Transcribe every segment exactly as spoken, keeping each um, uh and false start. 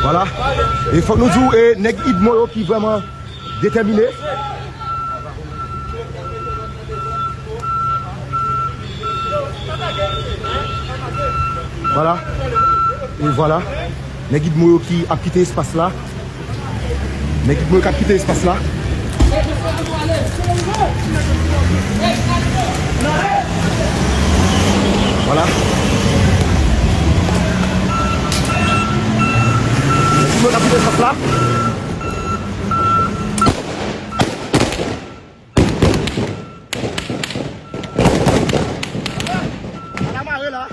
Vwala. E fòk nou di w, e, nèg Idmon yo ki vrèman detèmine. Vwala. E vwala. Nèg Idmon yo ki ap kite espas la. Nèg Idmon yo k ap kite espas la. Vwala. Nèg Idmon yo k ap kite espas la. Ala mare la.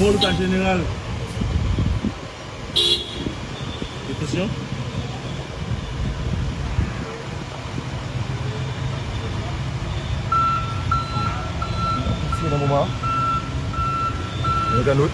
Bon, Lucas Général. Attention. Attention nan moman. Yon grann lòt.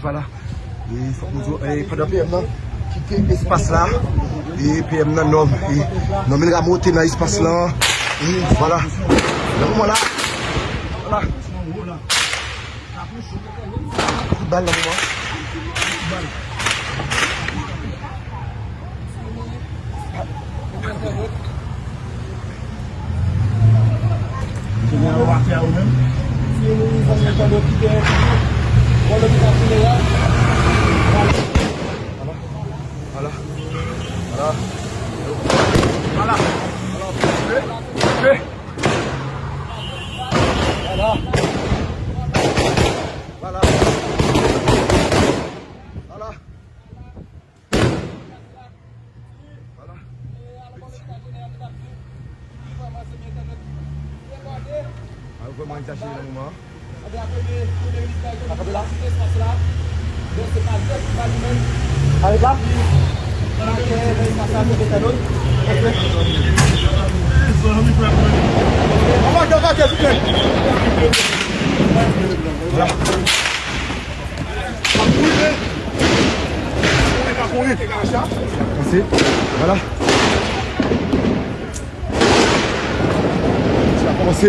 Vwala. E, fòk nou di w, e, pandan P M nan kite espas la, e, P M nan nòm, e, nòm li ramote nan espas la. E, vwala. Nan moman la. Vwala. Kout bal nan moman. Kounye a, w atè a ou menm. Vwala. Vwala. Vwala. Vwala. Vwala. Vwala. Vwala. Vwala. Vwala. Al vrèman egzajere nan moman an. Atande la. Arete la. Vwala. Avanse. Vwala. Sa kòmanse.